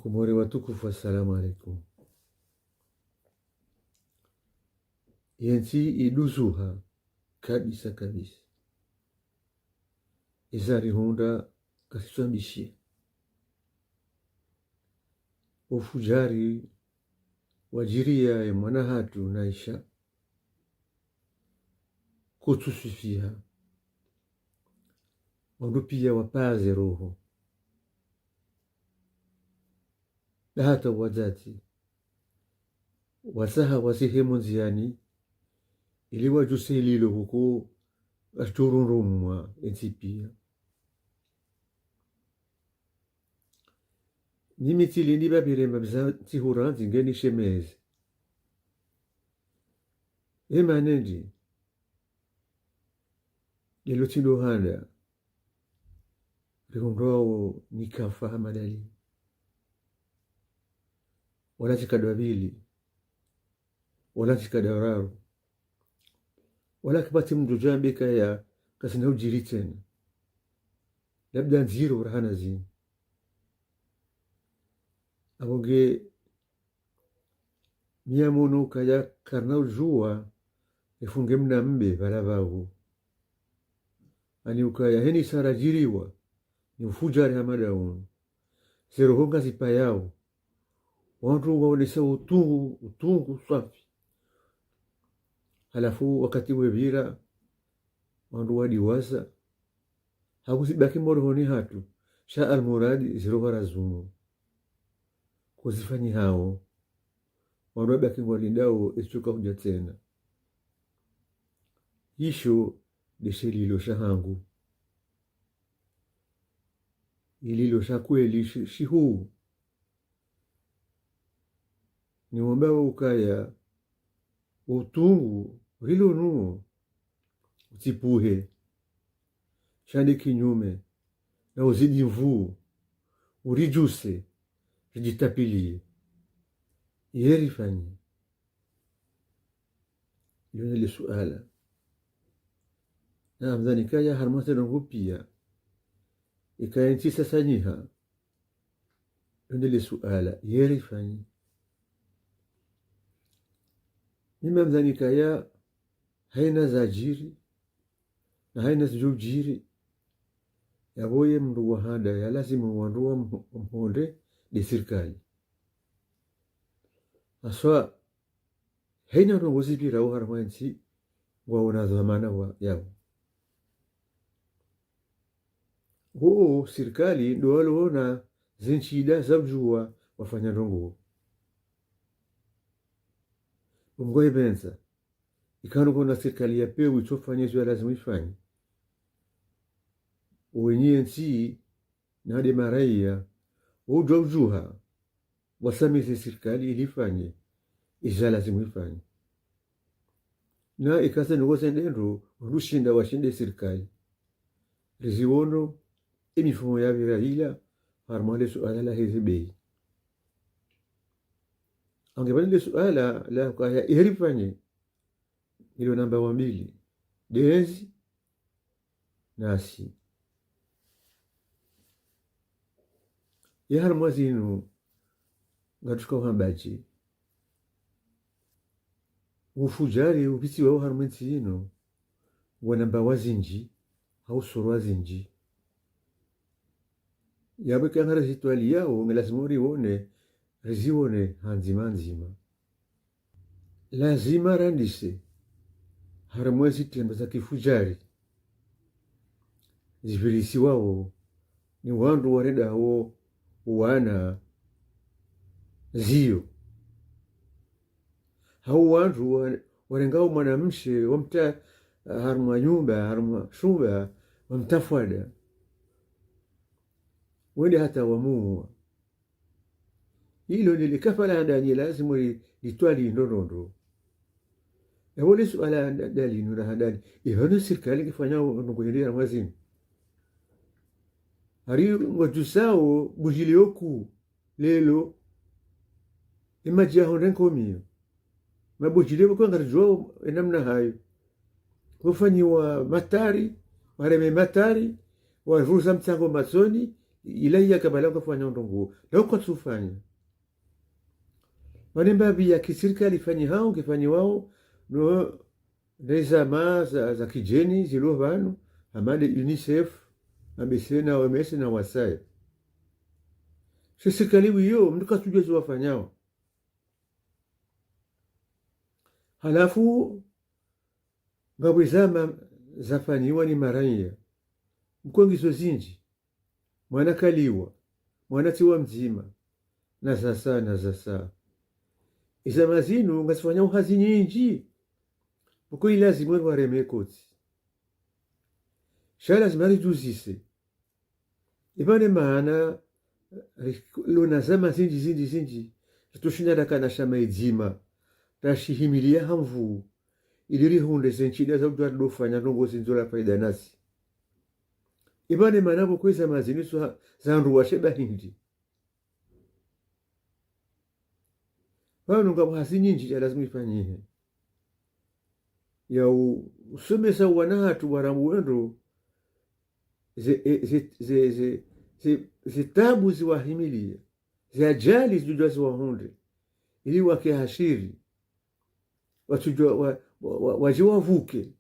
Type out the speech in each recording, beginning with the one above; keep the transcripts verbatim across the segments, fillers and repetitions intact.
Komori watukufu, assalamu alaikum. Yentsi iduzuha kabisa kabisa. Iza rihundra kasitswambishiya. Ufujari wadjiriya ye mwana hatru Naisha kutsuswifiha. Wandru piya wapaze roho. Na hata wadzadze watsaha wasihe mo ndziyani, ili wadjuse lilo huko ashtururumwa entsi piya. Mimi tsilindi babirema biza tsihura ndzingeni shemeze. Ema nendi, lelo tsindo handa rihundrwawo ni kafa ha madali. Wala tsikadwa mbili. Wala tsikadwa raru. Wala kipvatsi mndru djambe kaya kasina udjiri tsena. Labda ndziro rahana zini. Apvo nge miyamono kaya karina udjuwa, efunge mna mbe pvala pvapvo. Ani ukaya heni sara djiriwa ni ufujari hama nda unu. Ze roho ngazipayawo. Wandru waonesa utungu, utungu swafi. Halafu wakati wepvira, wandru wadiwaza. Hakuzibaki mo rohoni hatru, sha almuradi ze roho razunu. Kuzifanyihawo. Wandru wabaki ngwalindao etsuka hudja tsena. Isho ndeshe lilo shahangu. Ililo sha kweli shi-, shihuu. Niwambao ukaya utungu rilo nuwo utsipvuhe. Sha nde kinyume, na uzidi nvuu, uridjuse, ridjitapiliye. Ye rifanye. Iyo nde le suala. Na ngamdhwani kaya harumwa ze ndrongoo piya, ikaya ntsi isasanyiha. Iyo nde le suala, ye rifanye. Mimi ngamdhwani kaya hayina zadjiri, na hayina zidjodjiri, yapvo ye mndru wa handa ya lazimu wandru wa mho-, mhondre nde sirikali. Haswa, hayina ndrongoo zipvirao harumwa entsi, ngwaona dhwamana wa, yapvo. Wo sirikali ndo waloona ze ntsida za udjuwa wafanya ndrongoo. Umgo ipvendza. Ikao kona sirikali ya pewu itsofanya izo ya lazimu ifanye, wenyi entsi na nde maraiya, wudjuwa udjuha, wasamize sirikali ili ifanye izo ya lazimu ifanye. Na ika ze ndrongoo zende ndro, wandru shinda washinde sirikali. Riziwono, emifumo yapvira ila, harumwa le suala la heze beyi. Ange pvani le suala la kaya ye rifanye, ilo namba wa mbili. Ndezi, nasi. Ye harumwa zinu, ngatsuka uhamba dje. Ufujari upitsiwao harumwa entsi yinu, wana mbawa zindji, hau surwa zindji. Yapvo ika ngarizitwaliyao, nge lazimu riwone, riziwone ha ndzima ndzima. Lazima randise harumwa ze zitrendwa za kifujari zipvirisiwao ni wandru warendao uwana ziyo. Hau wandru wa-, warengao mwanamshe wamtra harumwa nyumba, harumwa shumba, wamtra fwada. Wende hata wamuwa. Ilo ndele kafa la handani lazimu li-, litwaliwe ndro ndro ndro. Yapvo le suala la nda-, ndalinu la handani. Ipvanu sirikali ngifanyao ndrongoo hindri harumwa zinu. Hari ngwadjusao budjilio kuu lelo, emadji ya hondre nkomiyo. Mabudjilio pvoko ngaridjuwao enamna hayo. Kufanyiwa matari, wareme matari, wavuruza mtsango matsoni, Ila iya kabla ngafanya ndrongoo, na ukatsufanya. Mane mbapvi ya kisirikali ifanyihao, ngifanyiwao, no, ne zama za, za kidjeni zilo pvanu, hama nde UNICEF, A B C na O M S na wasaya. She sirikali wiyo, mndru katsudjuwa ziwafanyao. Halafu, ngapvo zama zafanyiwa ni maraiya. Mkongizo zindji. Mwana kaliwa. Mwana tsiwa mdzima. Na zasa, na zasa. Ezama zinu ngazifanyao hazi nyindji. Pvoko ilazimu wareme kotsi. Sha lazima ridjuzise. Ipvane maana, ri-, lona zama zindji, zindji, zindji, ritsushinda rakana shama idzima, rashihimiliya ha nvuu, ili rihundre ze ntsida za udjuwa ridofanya ndrongoo zindzo la faida nasi. Ipvane maana pvoko ezama zinu za, za ndruwa sheba hindri. Pvanu ngapvo hazi nyindji ya lazimu ifanyihe. Ya u-, usomesa wana hatru warambuwe ndro ze, e, ze, ze, ze, ze, ze tabu ziwahimiliya, ze ajali zidjudjuwa ziwahundre, ili wake hashiri, watsudjuwa wa, wa, wa, wadje wavuke.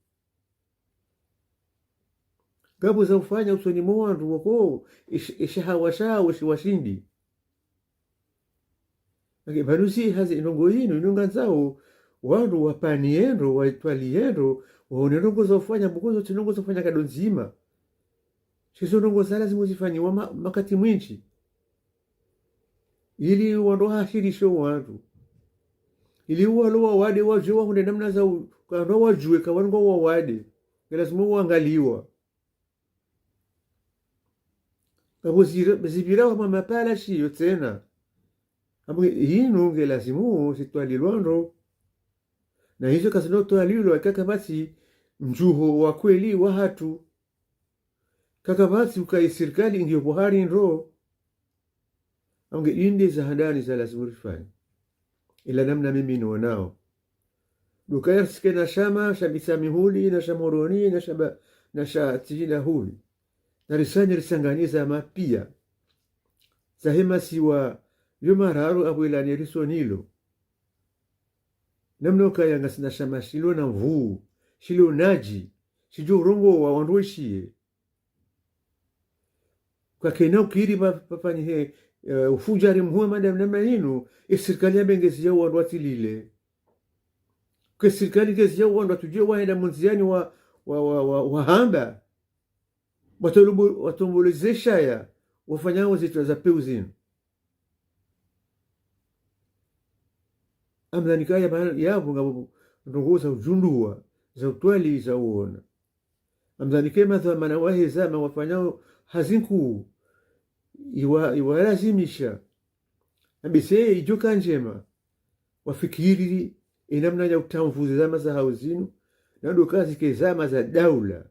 Ngapvo za ufanya usoni mwa wandru woko, ish-, ishahawa shawo shiwashindi. Ake pvanu si hazi ndrongoo yinu, inu ngandzao, wandru wapvani yendro, watwali yendro, waone ndrongoo za ufanya, pvoko zo tsi ndrongoo za ufanya kado ndzima. Shizo ndrongoo za lazimu zifanyiwa ma-, makati mwindji. Ili wandru wahashirishe wandru. Ili walo wawade wadjuwe wahundre namna za u-, ka wandru wadjuwe ka wandru ngwao wawade. Nge lazimu wangaliwa. Ngapvo zira-, zipvira wa mama pvala shiyo tsena. Amwe yinu nge lazimu zitwalilwa ndro. Na hizo kazino twalilwa kaka pvatsi mdjuho wa kweli wa hatru. Kaka pvatsi ukaye sirikali ngiyo pvo hari ndro. Amwe inde za handani za lazimu rifanye. Ila namna mimi nionao. Dukaya risike na shama, sha Mitsamihuli, na sha Moroni, na sha ba-, na sha Tsinda huli. Na risanye risanganye zama piya. Zahe masiwa yo mararu apvo ila ne riso nilo. Namna ukaya ngasina shama shilo na nvuu, shilo nadji, shidjo urongowa wandru weshiye. Kakena ukiri pva-, pvafanyihe, eh, ufudjari mhuu wa madamu namna yinu, e sirikali ya bengezi ya wandru watsilile. Ke sirikali ngezi ya wandru watsudjuwe wahenda mundziyani wa, wa, wa, wa, wahamba. Watolombo-, watomboleze shaya, wafanyao zitwa za pewu zinu. Amdhani kaya ba-, yapvo ngapvo ndrongoo za udjunduwa, za utwali, za uona. Amdhani ke madhwamana wahe zama wafanyao hazi nkuu, iwa-, iwalazimisha. Ambese idjoka ndjema, wafikiri enamna ya utamvuze zama za hao zinu, na ndo kazi ke zama za daula.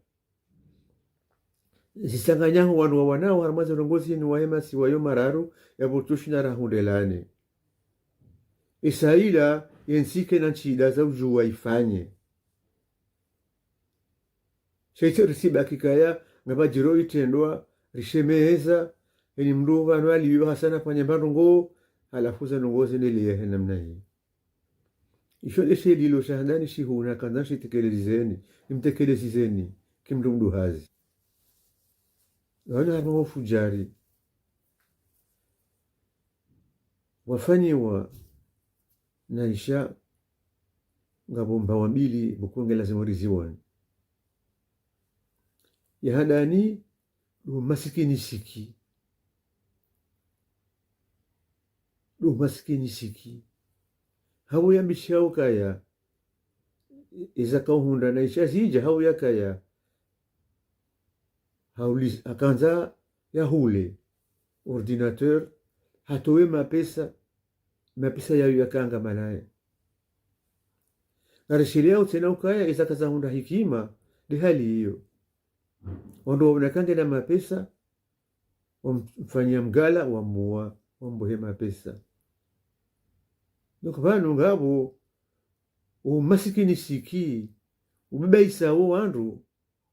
Zisanganyaho wandru wawanao harumwa ze ndrongoo zinu wahe masiwa yo mararu yapvo tsushinda rahundrelane. Isa ila yentsi kena ntsida za udjuwa ifanye. Sha itsi risibaki kaya ngapvadjiro itrendwa, rishemeza, eni mndru pvanu aliyo hasana fanya mba ndrongoo, halafu ze ndrongoo zendelea he namna hii. Isho ndeshe lilo sha handani shihuna kandza shitekelezizeni, nimtekelezizeni, ki mndru mdru hazi. Wana harumwa ufudjari wafanyiwa na isha ngapvo mbawa mbili pvoko nge lazimu riziwone. Ya handani, ndo masikini siki. Ndo masikini siki. Hau yambishao kaya, iza kauhundra na isha zidja hau yakaya. Haulis-, hakandza yahule ordinateur, hatowe mapesa, mapesa yayo yakanga malaye. Ngarishiliyao tsena ukaya iza kaza hundra hikima, nde hali iyo. Wandru waona kangena mapesa, wamfanyia mgala, wamuwa, wambuhe mapesa. Donc pvanu ngapvo umasikini siki, ubibaisa wo wandru,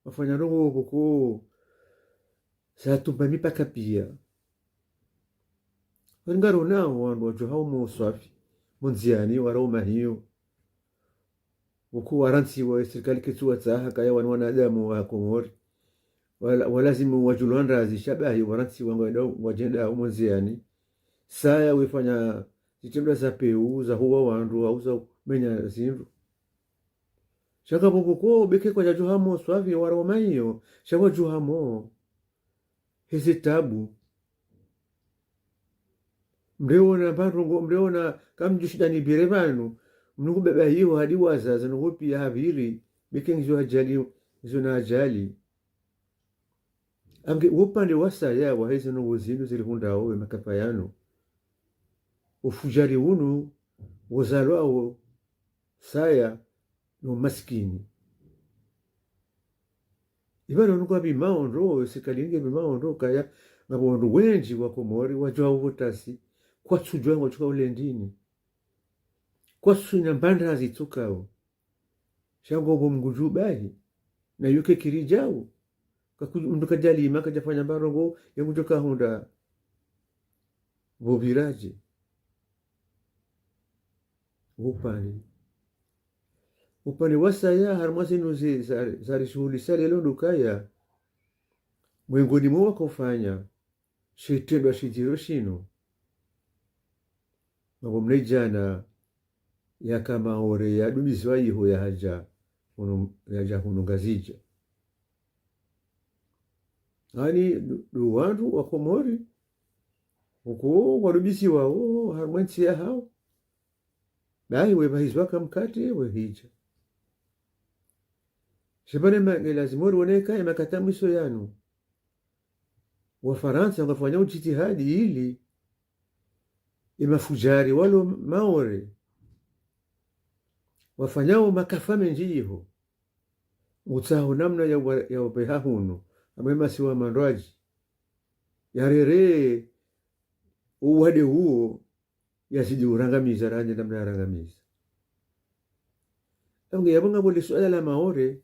wafanya ndrongoo pvoko zatumba mipaka piya. Wanu ngaronao wandru wadjoha umo swafi, mo ndziani, wara umahiyo. Uku warantsiwa, ye sirikali ketsu watsaha kaya wanu wanadamu wa Komori. Wala-, walazimu wadjulwa ndrazi, sha bahi warantsiwa ngwenda, ngwadjenda umo ndziani. Saya wefanya zitrendwa za peu, za huwa wandru, au za menya zindru. Sha ngapvo pvoko, beke kwadjadjoha mo swafi, wara umahiyo, sha wadjoha mo. Heze tabu. Mreona mba ndrongo, mreona kamdjushida ni bire pvanu. Mnungu baba hiyo hadi waza, za ndrongo piya hapviri, beke ngizo ajali, ngizo na ajali. Ange, upande wa saya, wa heze ndrongo zinu zirihundrao we makafa yanu. Ufujari unu, wozalwao, saya, no masikini. Ipvanu nukwa pvimao ndro, sirikali nge pvimao ndro, kaya, ngapvo wandru wendji wa Komori, wadjoha uvotasi, kwatsudjuwa ngwadjoka ulendini. Kwatsu ina mba ndrazi itsokao. Sha ngapvo Mngu dju bahi, na yuke kiri djau. Kaku-, mndru kadjalima, kadjafanya mba ndrongo, ye ngudjo kahundra. Pvo pviradje. Upande. Upande wa saya, harumwa zinu zi-, za-, zarishuhulisa leo ndo ukaya. Mwengoni mwa wakofanya shitrendwa shidziro shinu. Ngapvo mnadjana yaka Maore yadumiziwa iho yahadja hunu, yahadja hunu Ngazidja. Ani ndo, ndo wandru wa Komori, uko wadumiziwa wo, harumwa ntsi yahao. Bahi wepvahiziwa kamkate, wehidja. Sha pvanu ma-, nge lazimu riwone kaya makata mwiso yanu. Wafarantsa ngwafanyao jitihadi ili ye mafujari walo Maore, wafanyao makafa mendji iho, utsaho namna ya wa-, ya wapveha hunu, amwe masiwa mandrwadji. Yarere uwade uwo, yazidi urangamiza, randzi namna yarangamiza. Ange yapvo ngapvo le suala la Maore.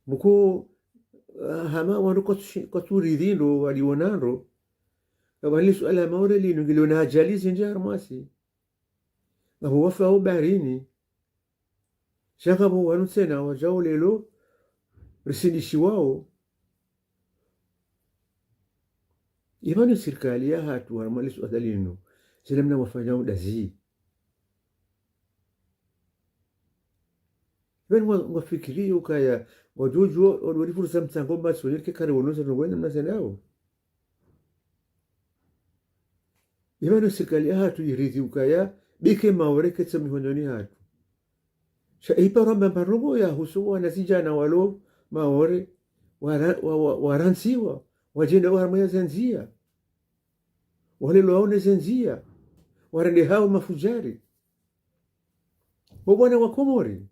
Muko, ah, hama wandru kwatsu-, kwatsuridhi ndro, waliona ndro. Ngapvo le suala la Maore linu, ngilo na ajali zindji harumwasi. Ngapvo wafao baharini. Sha ngapvo wanu tsena wadjao leo, risindishiwao. Ipvanu sirikali yahatru, harumwa le suala linu, zile mna wafanyao ndazi. Ipvanu ngwa-, ngwafikiri ukaya, ngwadjodjuwa, wadjorifurisa mtsango mba sonye ke kare wono zeno wena mna zendao. Ipvanu sirikali yahatru iridhi ukaya, beke Maore ketsi mihononi hatru. Sha iparo mba mba ndrongo yahusu wanazidjana walo Maore, wara-, wa-, wa-, warantsiwa, wadjenda harumwa ze ndzia. Walelwao ne ze ndzia. Warendehao mafujari. Wo wana wa Komori.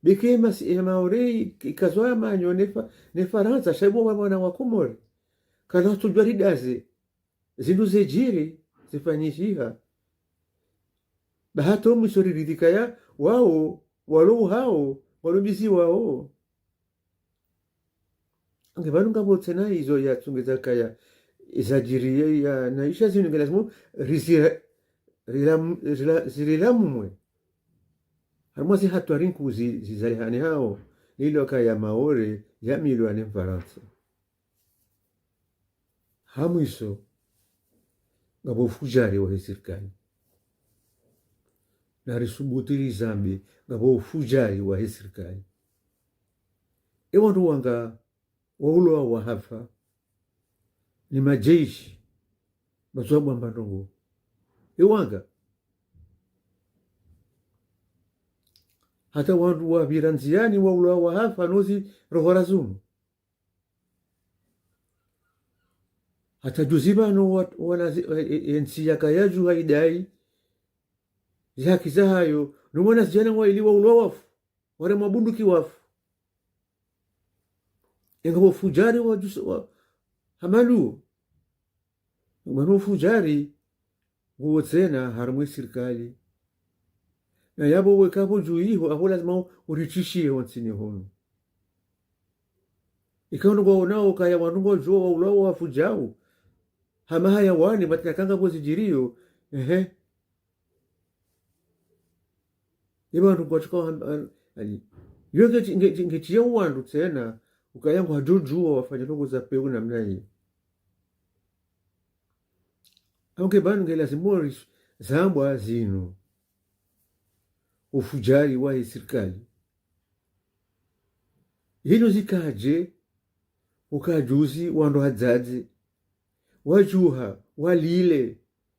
Beke masi-, ye Maore i-, ikazwa manyo ne Fa-, ne Farantsa, sha ipvo wana wa Komori. Kana tsudjwa ridaze. Zindru zedjiri, zifanyishiha. Bahi hata mwiso riridhi kaya, wao, walo uhao, walo bizi wao. Ange pvanu ngapvo tsena izo yatsungeza kaya, izadjiri ya, ya, na isha zinu nge lazimu, rizi-, rilam-, rila-, zirilamumwe. Harumwa zi hatwari nkuu zi-, zizalihane hao, nilo kaya Maore, yamilwa ne Mfarantsa. Ha mwiso, ngapvo ufujari wa he sirikali. Na risubuti rizambe, ngapvo ufujari wa he sirikali. E wandru wanga, waulowa wahafa, ni majeshi, mazwabwa mba ndrongo. E wanga, hata wandru wapvira ndziani, waulowa wahafa, no zi roho razunu. Hata juzi pvanu wa-, wana zi-, e, e, e, ntsi yakaya dju haidai, ze haki zahayo, no mwana zidjana waili waulowa wafu, waremwa bunduki wafu. Engapvo ufujari wa jusi-, wa, hamaluo. Ngapvo ufujari, nguwo tsena harumwa ye sirikali. Na yapvo wekapvo dju iho, apvo lazima u-, uritshishie ho ntsini hunu. Ika wandru ngwaonao ukaya wandru ngwadjuwa waulawa wafudjao, hama hayawani, matna kanga pvo zidjiriyo, ehe. Ye wandru ngwatsuka wa-, an-, ani. Yo nge-, nge-, nge-, ngetsiya wandru tsena, ukaya ngwadjodjuwa wafanye ndrongo za pewu namna yi. Amke pvanu nge lazimu ris-, zambwa zinu. Ufudjari wahe sirikali. Hinu zikadje, uka juzi wandru wadzadze, wadjuha, walile,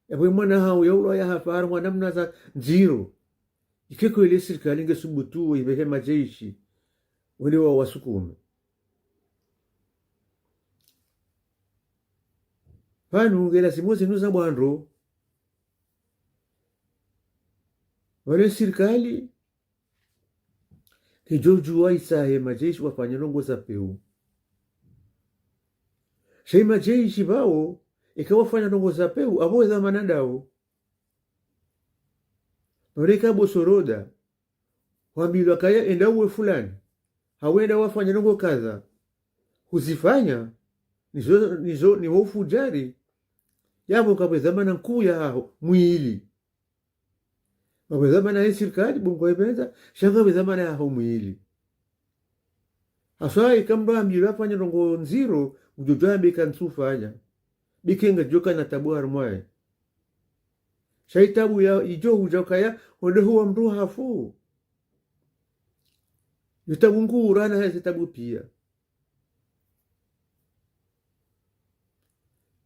yapvo mwana hawo yaulawa yahafa harumwa namna za ndziro. Ike kweli sirikali ngesubutu ipvehe madjeshi, wende wawasukume. Pvanu nge lazimu zinu zambwa ndro. Pvale sirikali, kayidjodjuwa itsahe madjeshi wafanye ndrongo za pewu. Sha ye madjeshi pvawo, eka wafanya ndrongo za pewu, apvo ye dhwamana ndawo. Pvale eka pvo soroda, hwambilwa kaya enda uwe fulani, hau enda wafanye ndrongo kadha. Huzifanya, nizo, nizo, niwo ufudjari, yapvo ngapvo dhwamana nkuu yahaho, mwili. Ngapvo dhwamana ye sirikali, bo ngwaipvendza, sha ngapvo dhwamana yaho mwili. Haswa ika mndru ambilwa afanye ndrongo ndziro, ngudjodjuwa amba ika ntsufanya. Be ika ngadjoka na tabu harumwaye. Sha ye tabu ya, idjo hudja ukaya, wende huwa mndru hafu. Yo tabu nkuu urana heze tabu piya.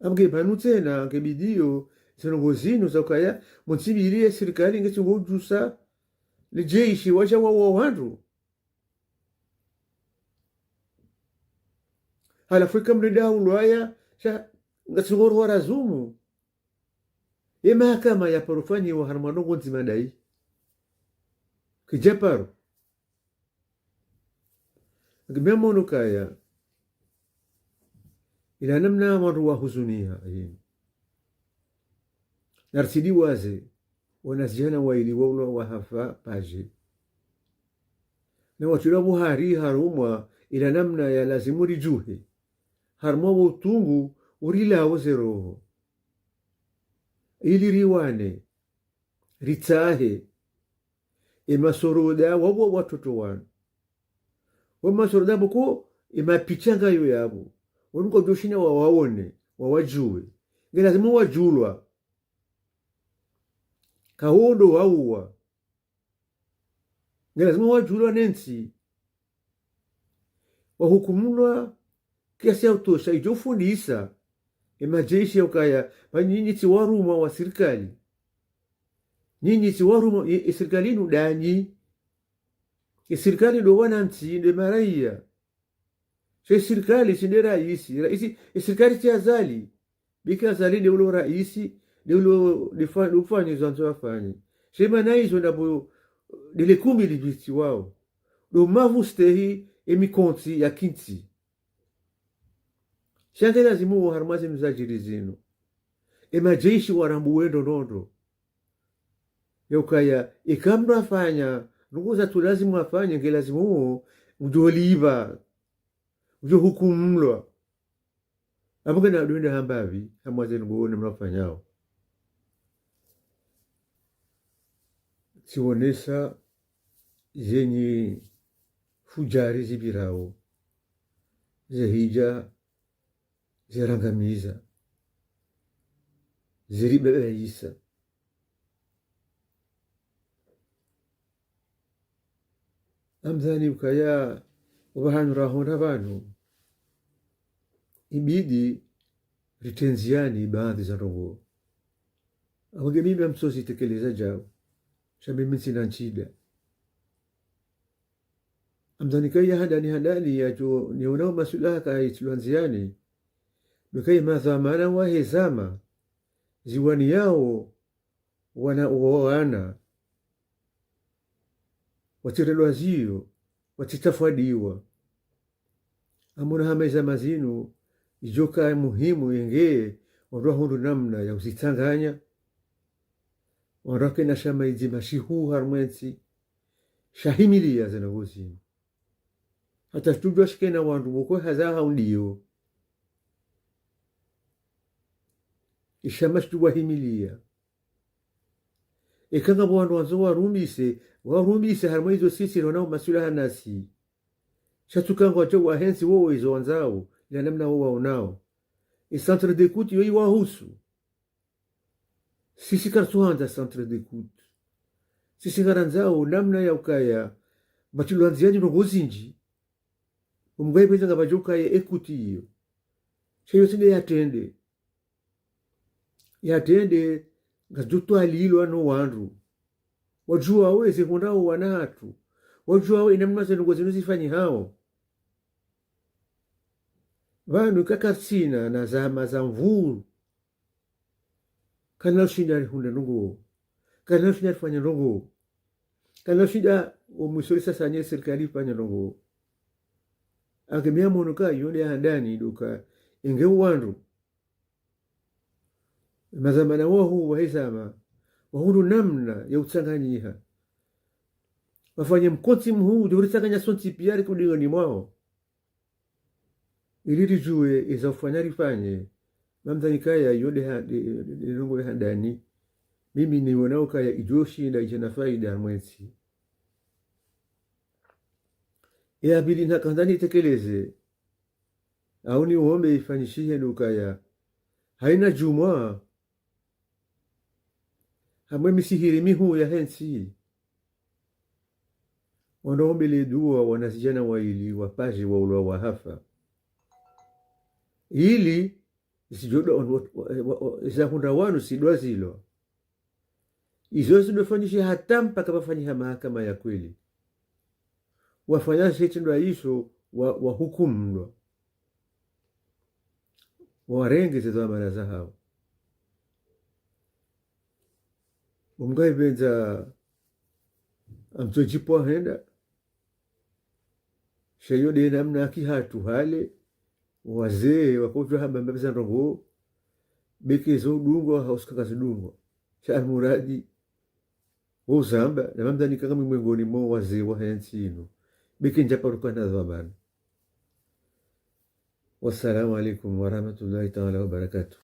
Amke pvanu tsena, nge bidiyo, zendrongo zinu za ukaya, mtsubiri ye sirikali ngetsi ngodjusa, le jeshi wadja wawa wandru. Halafu ika mndru nda ulwaya, sha, ngatsi ngoro warazumu. Ye mahakama yaparo fanyiwa harumwa ndrongo ndzima ndayi. Kayidjaparo. Nge mi ngamono ukaya, ila namna wandru wahuzuniha, eh. Narisidiwaze, wanazidjana waili waulawa wahafa pvadje. Na watrilwa pvo hari harumwa, ila namna ya lazimu ridjuhe. Harumwa wo utungu, urilawo ze roho. Ili riwane, ritsahe, ye masoroda wapvo watoto wanu. Wo masoroda pvoko, ye mapicha ngayo yapvo. Wanu kwadjoshinda wawaone, wawadjuwe. Nge lazimu wadjulwa. Kawondo wauwa. Nge lazimu wadjulwa ne ntsi. Wahukumulwa kiasi ya utosha, idjo fundisa ye majeshi ya ukaya, pva nyinyi tsi warumwa wa sirikali. Nyinyi tsi warumwa, ye, ye sirikali inu ndanyi. Ye sirikali ndo wanantsi, ndo maraiya. Sha ye sirikali tsi nde raisi, raisi, ye sirikali tsi Azali. Be ika Azali nde ulo raisi, nde ulo ndefa-, nde ufanya izo andzo afanye. Sha mana izo ndapvo ndele kumbi lipvitsi wao. Ndo mapvu stehi ye mikontsi ya kintsi. Sha nge lazimu wo harumwa zinu zadjiri zinu, ye majeshi warambuwe ndrondrondro. Ya ukaya, ika mndru afanya ndrongo zatsu lazimu afanye, nge lazimu wo, ngudjolipva, ngudjohukumulwa. Apvo ngena ndo wende hamba pvi, hamwaze ndrongo namna wafanyao. Tsiwonesa zenyi fudjari zipvirao, zehidja zirangamiza, ziribabaisa. Ngamdhani ukaya, opvahanu rahonda pvanu, ibidi ritrendziane baadhwi za ndrongo. Apvo nge mimi ngamtsozi tekeleza djao. Sha mimi ntsina ntsida. Ngamdhani kaya handani handani yadjo, niona maswilaha kaya itsilwa ndziani. Be kaya madhwamana wahe zama, ziwaniyao, wana, wana, watsirendwa ziyo, watsitafwadiwa. Ngamona hama ye zama zinu, idjoka muhimu yenge, wandru wahundru namna ya uzitsanganya, wandru wakena shama idzima shihuu harumwa ye ntsi, shahimiliya zendrongo zinu. Hata shitsudjuwa shike na wandru woko haza hau ndiyo. Ishama shitsudjuwa himiliya. Eka ngapvo wandru wandzo warumise, warumise harumwa izo sisi rionao maswilaha nasi. Sha tsuka ngwadjo wahentsi wowo izo wandzao, ila namna wowo waonao. E centre d'écoute yo iwahusu. Sisi karitsuhandza centre d'écoute. Sisi ngarandzao namna ya ukaya, batsi lwandziyani ndrongoo zindji. Omgwayi pvendza ngapvadjo ukaya écoute iyo. Sha iyo tsi nde yatrende. Yatrende ngazidjo twalilwa no wandru. Wadjuwao eze hundrao wana hatru. Wadjuwao inamna ze ndrongoo zinu zifanyihao. Pvanu ika karitsina na zama za mvuu. Karina ushinda rihundre ndrongoo. Karina ushinda rifanye ndrongoo. Karina ushinda omwiso risasanye sirikali ifanye ndrongoo. Ange mi namono ka iyo nde handani ndo ka enge wandru. Madhwamana wahuu wahe zama, wahundru namna ya utsanganyiha. Wafanye mkontsi mhuu, udjo ritsanganya sontsi piya rike udingoni mwawo. Ili ridjuwe eza ufanya rifanye, mi namdhani kaya iyo nde ha-, nde, nde, nde ndrongoo ya handani. Mimi niwona ukaya idjo shinda idje na fayida mwentsi. Eya pvili nakandza nitekeleze, au niombe ifanyishihe ndo ukaya, haina djumwa, harumwa e misihiri mihuu yahe ntsi, wandru waombele dua wanazidjana waili wapaji waulwa wahafa. Ili, zidjo dwa, wa, wa, wa, wa, zahundra wanu zidwa zilwa. Izo zidofanyishiha hata mpaka pvafanyiha mahakama ya kweli. Wafanya ze shitrendwa izo wa, wahukumlwa. Warenge ze dhwamana zahao. Omgwayi pvendza amtsodjipva henda. Sha iyo nde namna haki hatru hale, wazee wakodjuwa hamba mbapvi za ndrongoo, beke zo udungwa hau zika kazidungwa. Sha almuradi, wo uzamba, na mi namdhani ka ngami mwengoni mwa wazee wahe ntsi inu. Beke ndjaparuka na dhwamana. Wassalamu alaikum warahmatullahi taala wabarakatuh.